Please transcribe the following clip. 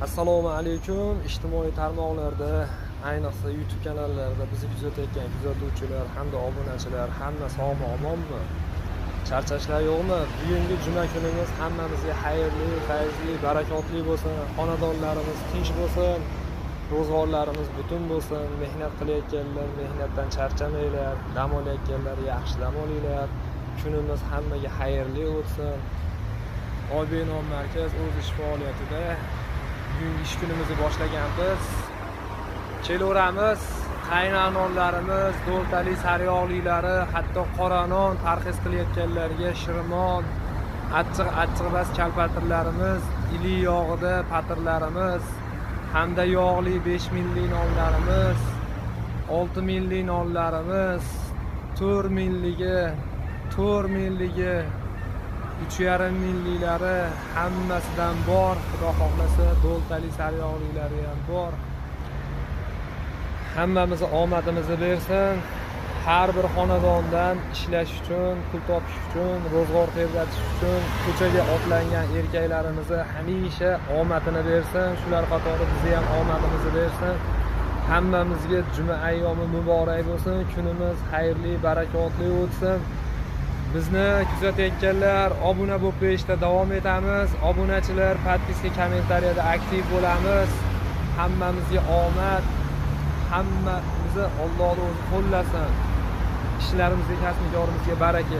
Assalomu alaykum. Ijtimoiy tarmoqlarda, ayniqsa YouTube kanallarida bizni kuzatayotgan kuzatuvchilar hamda obunachilar, hamma sog'mi, omonmi? Charchashlar yo'qmi? Bugungi juma kunimiz hammamizga xayrli, fayzli, barakotli bo'lsin. Xonadonlarimiz tinch bo'lsin. Ro'zg'orlarimiz butun bo'lsin. Mehnat qilayotganlar mehnatdan charchamanglar, dam olayotganlar yaxshi dam olinglar. Kunimiz hammaga xayrli o'tsin. Oybek non markaz o'z ish faoliyatida bugungi ish kunimizni boshlaganmiz. Kelaveramiz. Qaynar nonlarimiz, do'ltali sariyog'liklari, hatto qora non parhez qilayotganlarga shirimon, achchiq achchiqbas kalpatirlarimiz, iliq yog'ida patirlarimiz hamda yog'li 5 minglik nonlarimiz, 6 minglik nonlarimiz, 4 mingligi, 4 mingligi, 3,5 mingliklari hammasidan bor. Xudo xohlasa, do'ltali sariyog'liklari ham bor. Hammamizni omadimizni bersin. Har bir xonadondan ishlash uchun, pul topish uchun, ro'zg'or tebratish uchun ko'chaga otlangan erkaklarimizni hamisha omadini bersin. Shular qatori bizni ham omadimizni bersin. Hammamizga juma ayyomi muborak bo'lsin. Kunimiz xayrli, barakotli o'tsin. Bizni kuzatayotganlar obuna bo'lib qo'yishda davom etamiz. Obunachilar подписка, kommentariyada aktiv bo'lamiz. Hammamizga omad, hammamizni Alloh o'zi qo'llasin. Ishlarimizga, kasbikorimizga baraka.